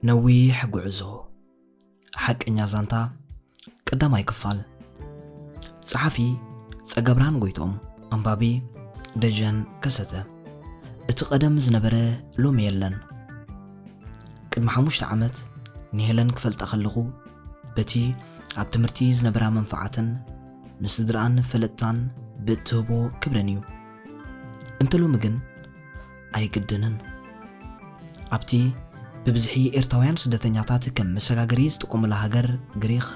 ነዊሕ ጉዕዞ። ሓቀኛ ዛንታ፣ ቀዳማይ ክፋል። ጸሓፊ ጸገብርሃን ጎይትኦም፣ ኣንባቢ ደጀን ከሰተ። እቲ ቀደም ዝነበረ ሎሚ የለን። ቅድሚ ሓሙሽተ ዓመት ንሄለን ክፈልጣ ከለኹ፣ በቲ ኣብ ትምህርቲ ዝነበራ መንፈዓትን ንስድራኣን ፈለጥታን ብእትህቦ ክብርን እዩ። እንተ ሎሚ ግን ኣይግድንን። ኣብቲ ብብዝሒ ኤርትራውያን ስደተኛታት ከም መሰጋገሪ ዝጥቀሙላ ሃገር ግሪኽ፣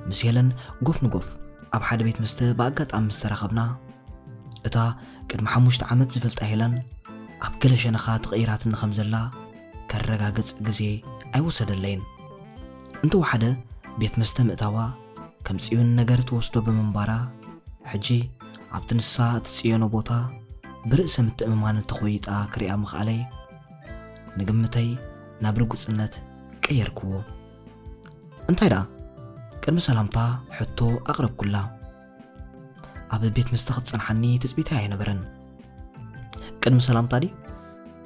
ምስ ሄለን ጎፍ ንጎፍ ኣብ ሓደ ቤት መስተ ብኣጋጣሚ ምስ ተራኸብና፣ እታ ቅድሚ ሓሙሽተ ዓመት ዝፈልጣ ሄለን ኣብ ገለ ሸነኻ ተቐይራትኒ ከም ዘላ ከረጋግጽ ግዜ ኣይወሰደለይን። እንተወሓደ ቤት መስተ ምእታዋ ከም ጽዮን ነገር ትወስዶ ብምንባራ፣ ሕጂ ኣብቲ ንሳ እትጽየኖ ቦታ ብርእሰ ምትእምማን እንተኾይጣ ክሪኣ ምኽኣለይ፣ ንግምተይ ናብ ርጉጽነት ቀየርክዎ። እንታይ ደኣ? ቅድሚ ሰላምታ ሕቶ ኣቕረብኩላ። ኣብ ቤት መስተ ክትጸንሓኒ ትጽቢተይ ኣይነበረን። ቅድሚ ሰላምታ ድዩ?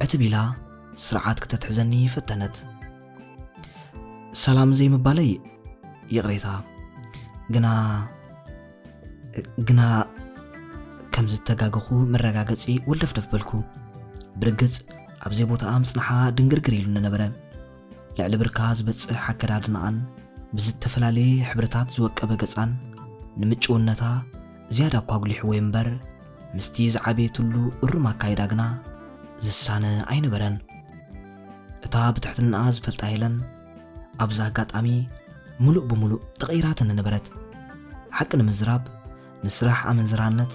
ዕትብ ኢላ ስርዓት ክተትሕዘኒ ፈተነት። ሰላም ዘይምባለይ ይቕሬታ፣ ግና፣ ግና ከም ዝተጋገኹ መረጋገጺ ወልደፍደፍ በልኩ። ብርግጽ ኣብ ዘይቦታኣ ምጽንሓ ድንግርግር ኢሉኒ ነበረ። ልዕሊ ብርካ ዝበጽሕ ኣከዳድናኣን ብዝተፈላለየ ሕብርታት ዝወቀበ ገጻን ንምጭውነታ ዝያዳ እኳ ኣጉሊሕዎ እምበር፣ ምስቲ ዝዓበየትሉ እሩም ኣካይዳ ግና ዝሳነ ኣይነበረን። እታ ብትሕትናኣ ዝፈልጣ ሄለን ኣብዚ ኣጋጣሚ ምሉእ ብምሉእ ተቐይራትኒ ነበረት። ሓቂ ንምዝራብ፣ ንስራሕ ኣመንዝራነት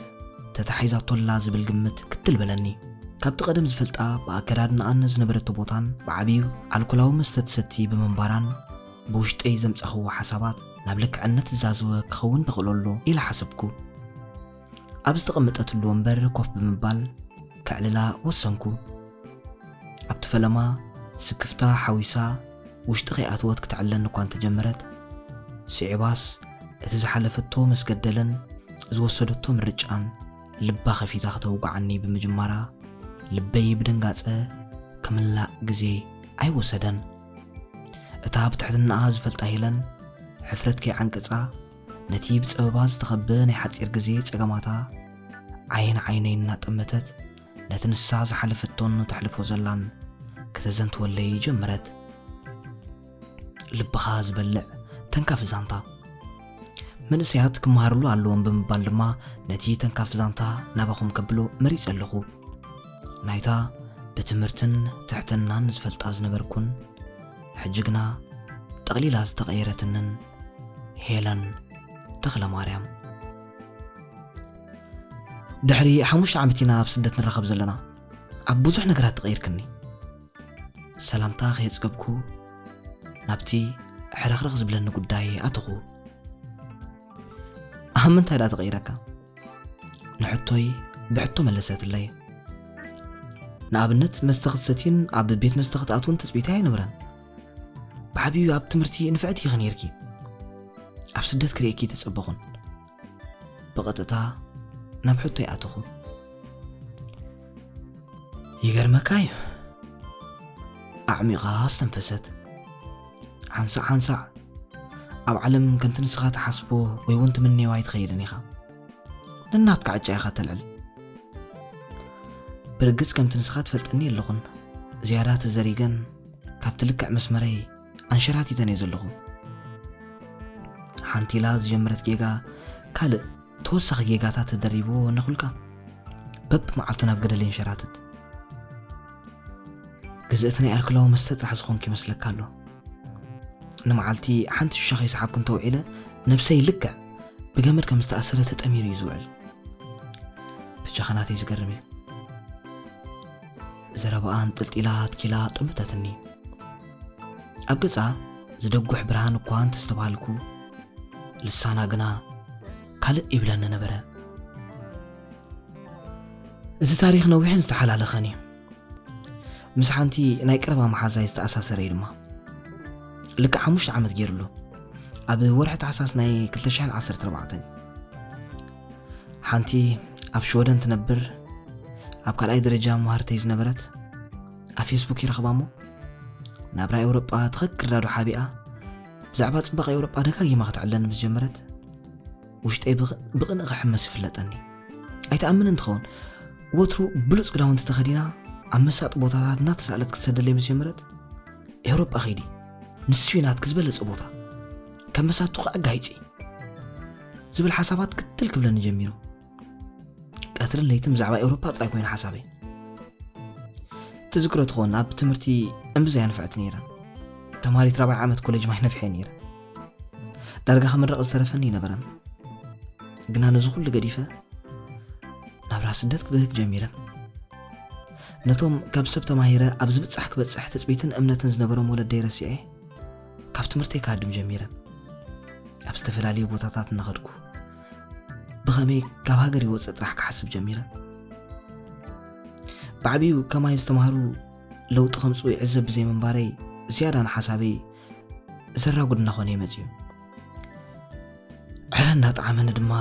ተታሒዛቶላ ዝብል ግምት ክትል በለኒ። ካብቲ ቀደም ዝፈልጣ ብኣከዳድናኣን ዝነበረቶ ቦታን ብዓብዩ ኣልኮላዊ መስተ ትሰቲ ብምንባራን ብውሽጠይ ዘምጻኽዎ ሓሳባት ናብ ልክዕነት ዝዛዘወ ክኸውን ተኽእሎ ኣሎ ኢለ ሓሰብኩ። ኣብ ዝተቐመጠትሉ ወንበር ኮፍ ብምባል ከዕልላ ወሰንኩ። ኣብቲ ፈለማ ስክፍታ ሓዊሳ ውሽጢ ከይኣተወት ክትዕለኒ እኳ እንተጀመረት፣ ስዒባስ እቲ ዝሓለፈቶ መስገደልን ዝወሰደቶ ምርጫን ልባ ከፊታ ከተውግዓኒ ብምጅማራ፣ ልበይ ብድንጋጸ ክምላእ ግዜ ኣይወሰደን። እታ ብትሕትናኣ ዝፈልጣ ሄለን፣ ሕፍረት ከይዓንቀጻ፣ ነቲ ብጸበባ ዝተኸበ ናይ ሓጺር ግዜ ጸገማታ ዓይን ዓይነይ እናጠመተት፣ ነቲ ንሳ ዝሓለፈቶን ተሕልፎ ዘላን ከተዘንትወለይ ጀመረት። ልብኻ ዝበልዕ ተንካፊ ዛንታ። መንእሰያት ክመሃርሉ ኣለዎም ብምባል ድማ ነቲ ተንካፊ ዛንታ ናባኹም ከብሎ መሪጸ ኣለኹ። ናይታ ብትምህርትን ትሕትናን ዝፈልጣ ዝነበርኩን፣ ሕጂ ግና ጠቕሊላ ዝተቐየረትንን ሄለን ተኽለማርያም። ድሕሪ ሓሙሽተ ዓመት ኢና ኣብ ስደት ንራኸብ ዘለና። ኣብ ብዙሕ ነገራት ተቐይርክኒ። ሰላምታ ከየጽገብኩ ናብቲ ሕርኽርኽ ዝብለኒ ጉዳይ ኣተኹ። ኣብ ምንታይ ደኣ ተቐይረካ? ንሕቶይ ብሕቶ መለሰትለይ። ንኣብነት መስተ ክትሰትይን ኣብ ቤት መስተ ክትኣትውን ትጽቢተይ ኣይነበረን። ብዓብዩ ኣብ ትምህርቲ ንፍዕቲ ኢኺ ነይርኪ። ኣብ ስደት ክርእየኪ ተጸበኹን። ብቐጥታ ናብ ሕቶይ ኣተኹ። ይገርመካ እዩ። ኣዕሚቓ ኣስተንፈሰት። ሓንሳዕ ሓንሳዕ ኣብ ዓለም ከምቲ ንስኻ ትሓስቦ ወይ እውን ትምነዮ ኣይትኸይድን ኢኻ። ነናትካ ዕጫ ኢኻ ተልዕል። ብርግጽ ከምቲ ንስኻ ትፈልጠኒ የለኹን። ዝያዳ ተዘሪገን ካብቲ ልክዕ መስመረይ ኣንሸራቲተን እየ ዘለኹ። ሓንቲ ኢላ ዝጀመረት ጌጋ ካልእ ተወሳኺ ጌጋታት ተደሪቡ እናኹልካ በብመዓልቱ ናብ ገደል የንሸራትት። ግዝእቲ ናይ ኣልኮላዊ መስተ ጥራሕ ዝኾንኩ ይመስለካ ኣሎ። ንመዓልቲ ሓንቲ ሽሻ ከይሰሓብኩ እንተውዒለ ነብሰይ ልክዕ ብገመድ ከም ዝተኣሰረ ተጠሚሩ እዩ ዝውዕል። ብቻ ኸናተይ ዝገርም እዩ። ዘረባኣ ኣንጠልጢላ ኣትኪላ ጠመተትኒ። ኣብ ገጻ ዝደጉሕ ብርሃን እኳ እንተስተብሃልኩ፣ ልሳና ግና ካልእ ይብለኒ ነበረ። እቲ ታሪኽ ነዊሕን ዝተሓላለኸን እዩ። ምስ ሓንቲ ናይ ቀረባ መሓዛይ ዝተኣሳሰረ እዩ ድማ። ልክዕ ሓሙሽተ ዓመት ገይሩ ኣሎ። ኣብ ወርሒ ታሕሳስ ናይ ክልተ ሽሕን ዓሰርተ ኣርባዕተን። ሓንቲ ኣብ ሽወደን ትነብር፣ ኣብ ካልኣይ ደረጃ መምሃርተይ ዝነበረት፣ ኣብ ፌስቡክ ይረኽባ እሞ፣ ናብራ ኤውሮጳ ትኸክር ዳዶ ሓቢኣ፣ ብዛዕባ ጽባቐ ኤውሮጳ ደጋጊማ ክትዕለኒ ምስ ጀመረት፣ ውሽጠይ ብቕ-፣ ብቕንኢ ክሕመስ ይፍለጠኒ። ኣይትኣምንን ትኸውን፣ ወትሩ ብሉጽ ክዳውንቲ ተኸዲና ኣብ መሳጢ ቦታታት እናተሳእለት ክትሰደለይ ምስ ጀመረት፣ "ኤውሮጳ ኸይዲ፣ ንሱ እዩ ናትኪ ዝበለጸ ቦታ፣ ካብ መሳቱ ኸኣ ጋይጺ" ዝብል ሓሳባት ክትል ክብለኒ ጀሚሩ። ቀትርን ለይትን ብዛዕባ ኤውሮጳ ጥራይ ኮይኑ ሓሳበይ። ትዝክሮ ትኸውን፣ ኣብ ትምህርቲ እምብዛ እያ ንፍዕቲ ነይረ። ተምሃሪት ራብዓይ ዓመት ኮሌጅ ማይ ነፊሐ ነይረ። ዳርጋ ክምረቕ ዝተረፈኒ ይነበረን። ግና ነዚ ኩሉ ገዲፈ ናብራ ስደት ክብህግ ጀሚረ። ነቶም ካብ ሰብ ተማሂረ ኣብ ዝብጻሕ ክበጽሕ ትጽቢትን እምነትን ዝነበሮም ወለደይ ረሲዐ፣ ካብ ትምህርተይ ክሃድም ጀሚረ። ኣብ ዝተፈላለዩ ቦታታት እናኸድኩ፣ ብኸመይ ካብ ሃገር ይወጽእ ጥራሕ ክሓስብ ጀሚረ። ብዓቢኡ ከማይ ዝተማህሩ ለውጢ ከምጽኡ ይዕዘብ ብዘይምንባረይ፣ ዝያዳ ንሓሳበይ ዘራጉድ እናኾነ እዩ መጺኡ። ዕረ እንዳጠዓመኒ ድማ፣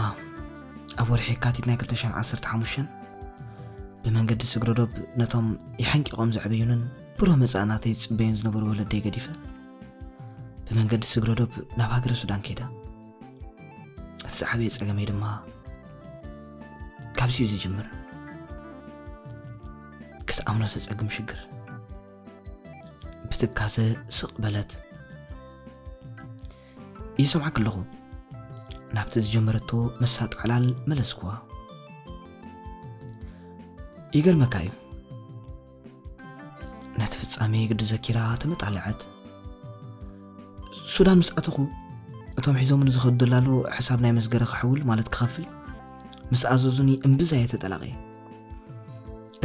ኣብ ወርሒ የካቲት ናይ ክልተ ሽሕን ዓሰርተ ሓሙሽተን ብመንገዲ ስግረዶብ ነቶም የሐንቂቖም ዘዕበዩንን ብሩህ መጻኢ ናተይ ዝጽበዩን ዝነበሩ ወለደይ ገዲፈ፣ ብመንገዲ ስግረዶብ ናብ ሃገረ ሱዳን ከይደ። እቲ ዝዓበየ ጸገመይ ድማ ካብዚ እዩ ዝጅምር። ክትኣምኖ ዘጸግም ሽግር። ብትካዘ ስቕ በለት። "ይሰምዓኪ ኣለኹ" ናብቲ ዝጀመረቶ መሳጢ ዕላል መለስኩዋ። "ይገርመካ እዩ፣ ነቲ ፍጻሜ ግዲ ዘኪራ ተመጣለዐት። ሱዳን ምስ ኣተኹ፣ እቶም ሒዞምኒ ዝኸዱ ደላሎ ሕሳብ ናይ መስገሪ ክሕውል፣ ማለት ክኸፍል፣ ምስ ኣዘዙኒ እምብዛ እየ ተጠላቒ።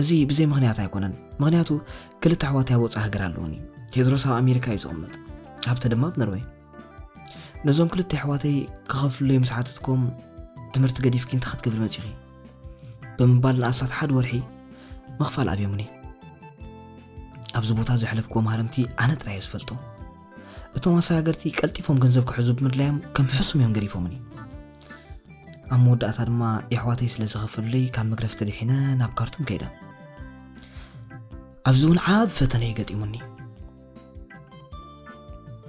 እዚ ብዘይ ምኽንያት ኣይኮነን፣ ምኽንያቱ ክልተ ኣሕዋተይ ኣብ ወጻኢ ሃገር ኣለዉኒ። ቴድሮስ ኣብ ኣሜሪካ እዩ ዝቕመጥ፣ ሃብተ ድማ ኣብ ነርወይ። ነዞም ክልተ ኣሕዋተይ ክኸፍሉለይ ምስ ሓተትኮም፣ ትምህርቲ ገዲፍኪ እንታይ ክትገብሪ መጺኺ?" ብምባል ንኣስታት ሓደ ወርሒ ምኽፋል ኣብዮምኒ። ኣብዚ ቦታ ዘሕለፍክዎ ማህረምቲ ኣነ ጥራይ እየ ዝፈልጦ። እቶም ኣሰጋገርቲ ቀልጢፎም ገንዘብ ክሕዙ ብምድላዮም ከም ሕሱም እዮም ገዲፎምኒ። ኣብ መወዳእታ ድማ የሕዋተይ ስለ ዝኸፈሉለይ ካብ መግረፍቲ ድሒነ ናብ ካርቱም ከይደ። ኣብዚ እውን ዓቢ ፈተነ እዩ ገጢሙኒ።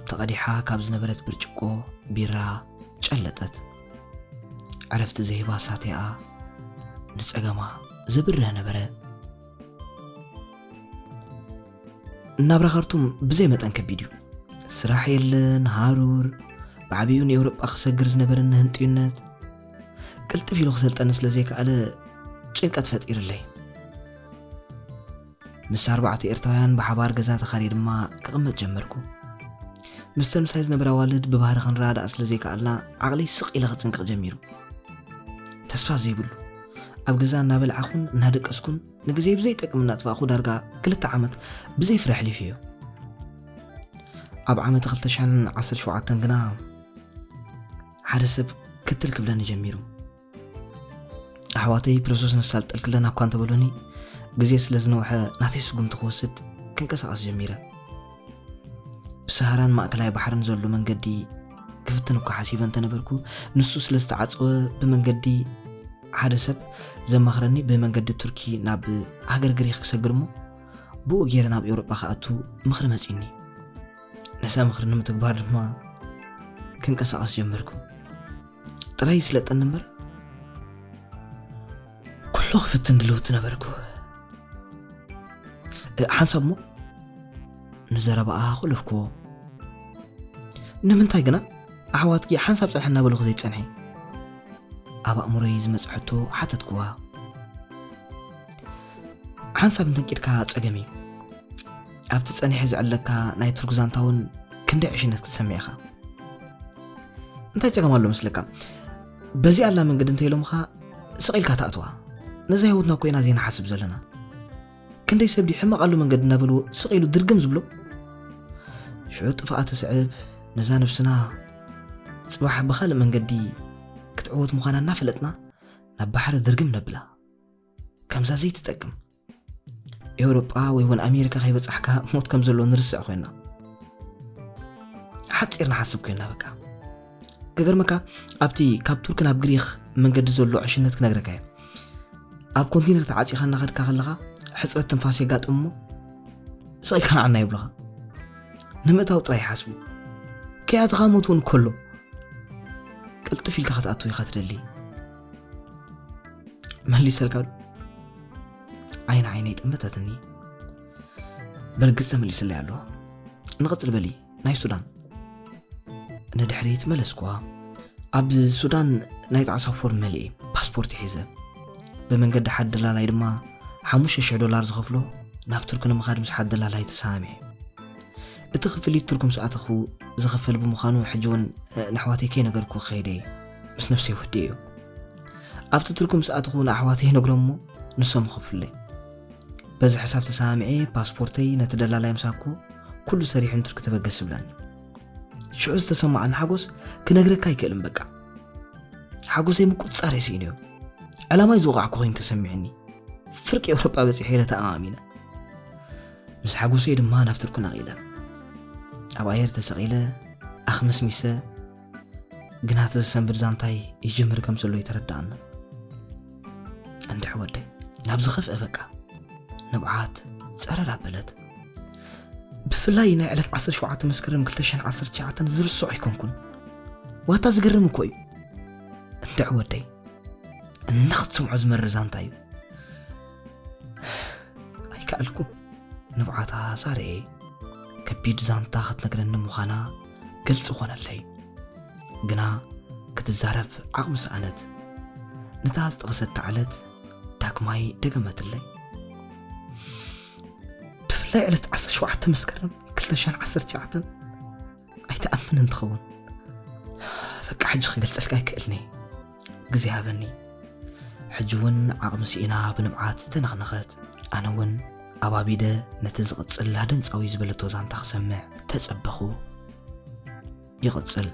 ተቐዲሓ ካብ ዝነበረት ብርጭቆ ቢራ ጨለጠት። ዕረፍቲ ዘይህባ ሳቴኣ ንጸገማ ዘብርህ ነበረ። ናብራ ካርቱም ብዘይ መጠን ከቢድ እዩ። ስራሕ የለን፣ ሃሩር፣ ብዓቢኡ ንኤውሮጳ ክሰግር ዝነበረኒ ህንጥዩነት ቅልጥፍ ኢሉ ክሰልጠኒ ስለ ዘይከኣለ ጭንቀት ፈጢርለይ። ምስ ኣርባዕተ ኤርትራውያን ብሓባር ገዛ ተኻርየ ድማ ክቕመጥ ጀመርኩ። ምስተን ምሳይ ዝነበራ ኣዋልድ ብባህሪ ክንረዳዳእ ስለ ዘይከኣልና ዓቕለይ ስቕ ኢለ ክጽንቅቕ ጀሚሩ። ተስፋ ዘይብሉ፣ ኣብ ገዛ እናበላዕኹን እናደቀስኩን ንግዜ ብዘይጠቅም እናጥፋእኹ ዳርጋ ክልተ ዓመት ብዘይ ፍረ ኣሕሊፈዮ። ኣብ ዓመት ክልተ ሽሕን ዓሰርተ ሸውዓተን ግና ሓደ ሰብ ክትል ክብለኒ ጀሚሩ። ኣሕዋተይ ፕሮሰስ ነሳልጠልክለን እኳ እንተበሉኒ፣ ግዜ ስለ ዝነውሐ ናተይ ስጉምቲ ክወስድ ክንቀሳቐስ ጀሚረ። ብሰሃራን ማእከላይ ባሕርን ዘሎ መንገዲ ክፍትን እኳ ሓሲበ እንተነበርኩ፣ ንሱ ስለ ዝተዓጸወ ብመንገዲ ሓደ ሰብ ዘማኽረኒ ብመንገዲ ቱርኪ ናብ ሃገር ግሪኽ ክሰግር እሞ ብኡ ገይረ ናብ ኤውሮጳ ክኣቱ ምኽሪ መጺኒ። ነዛ ምኽሪ ንምትግባር ድማ ክንቀሳቐስ ጀመርኩ። ጥራይ ይስለጠኒ እምበር ኩሉ ክፍትን ድልውቲ ነበርኩ። እ፣ ሓንሳብ እሞ ንዘረባኣ ኣኹለፍክዎ። ንምንታይ ግና ኣሕዋትኪ ሓንሳብ ጽንሒ እናበልኹ ዘይትጸንሒ? ኣብ ኣእምሮይ ዝመጸ ሕቶ ሓተትክዋ። ሓንሳብ እንተንቂድካ ጸገም እዩ። ኣብቲ ጸኒሐ ዝዕለካ ናይ ቱርክ ዛንታ እውን ክንደይ ዕሽነት ክትሰምዕ ኢኻ። እንታይ ጸገም ኣሎ መስለካ? በዚ ኣላ መንገዲ እንተ ኢሎምኻ ስቕ ኢልካ ትኣትዋ። ነዛ ህይወትና እኮ ኢና ዘይንሓስብ ዘለና። ክንደይ ሰብ ድዩ ሕማቕ ኣሎ መንገዲ እናበልዎ ስቕ ኢሉ ድርግም ዝብሎ? ሽዑ ጥፍኣት ትስዕብ፣ ነዛ ነብስና ጽባሕ ብኻልእ መንገዲ ክትዕወት ምዃና እናፈለጥና ናብ ባሕሪ ድርግም ነብላ። ከምዛ ዘይትጠቅም። ኤውሮጳ ወይ እውን ኣሜሪካ ከይበጻሕካ ሞት ከም ዘሎ ንርስዕ ኮይና። ሓጺር ንሓስብ ኮይና በቃ። ክገርመካ፣ ኣብቲ ካብ ቱርክ ናብ ግሪኽ መንገዲ ዘሎ ዕሽነት ክነግረካ እየ። ኣብ ኮንቴነር ተዓጺኻ እናኸድካ ከለኻ ሕጽረት ትንፋስ የጋጥም እሞ ስቕ ኢልካ ንዓና ይብሉኻ። ንምእታው ጥራይ ሓስቡ። ከያትኻ ሞት እውን ከሎ ቀልጥፍ ኢልካ ክትኣቱ ኢኻ ትደሊ። መሊሰልካ ዶ? ዓይኒ ዓይነይ ጠመተትኒ። በርግጽ ተመሊስለይ ኣሎ። ንቐጽል በሊ። ናይ ሱዳን ንድሕሪት መለስኩዋ። ኣብ ሱዳን ናይ ጣዕሳ ፎርም መሊኤ ፓስፖርት ሒዘ፣ ብመንገዲ ሓደ ደላላይ ድማ ሓሙሽተ ሽሕ ዶላር ዝኸፍሎ ናብ ቱርኪ ንምኻድ ምስ ሓደ ደላላይ ተሰማሚዐ። እቲ ክፍሊት ቱርኪ ምስ ኣተኹ ዝኽፈል ብምዃኑ፣ ሕጂ እውን ንኣሕዋተይ ከይነገርኩ ክኸይደ እየ። ምስ ነብሰይ ወዲኤዮ። ኣብቲ ቱርኪ ምስ ኣተኹ ንኣሕዋተይ ነግሮም እሞ ንሶም ይኸፍሉለይ። በዚ ሕሳብ ተሰማሚዐ ፓስፖርተይ ነቲ ደላላይ ምስ ሃብኩ፣ ኩሉ ሰሪሑ ንቱርኪ ተበገስ ይብለኒ። ሽዑ ዝተሰማዓኒ ሓጎስ ክነግረካ ኣይክእልን። በቃ ሓጎሰይ ምቁጽጻር የስኢነዮ። ዕላማይ ዝወቓዕኩ ኮይኑ ተሰሚዕኒ። ፍርቂ ኤውሮጳ በጺሐ ኢለ ተኣማሚነ። ምስ ሓጎሰይ ድማ ናብ ቱርኪ ነቒለ። ኣብ ኣየር ተሰቒለ ኣኽመስሚሰ፣ ግና እቲ ዘሰንብድ ዛንታይ ይጅምር ከም ዘሎ ይተረድኣኒ። እንድሕ ወደይ፣ ናብ ዝኸፍአ በቃ። ንብዓት ጸረር ኣበለት። ብፍላይ ናይ ዕለት ዓሰርተ ሸውዓተ መስከረም ክልተ ሽሕን ዓሰርተ ትሽዓተን ዝርስዖ ኣይኮንኩን። ዋታ ዝገርም እኮ እዩ። እንድዕ ወደይ፣ እና ክትሰምዖ ዝመርር ዛንታ እዩ። ኣይከኣልኩ። ንብዓታ ዛረኤ ከቢድ ዛንታ ክትነግረኒ ምዃና ግልጺ ኾነለይ። ግና ክትዛረብ ዓቕሚ ሰኣነት። ነታ ዝጠቐሰታ ዕለት ዳግማይ ደገመትለይ። ብፍላይ ዕለት ዓሰርተ ሸውዓተ መስከረም ክልተ ሽሕን ዓሰርተ ትሽዓተን ኣይትኣምንን ትኸውን። በቃ ሕጂ ክገልጸልካ ኣይክእልኒ። ግዜ ሃበኒ። ሕጂ እውን ዓቕሚ ስኢና ብንብዓት ተነኽነኸት። ኣነ እውን ኣባቢደ ነቲ ዝቕጽል ኣደንጻዊ ዝበለቶ ዛንታ ክሰምዕ ተጸበኹ። ይቕጽል።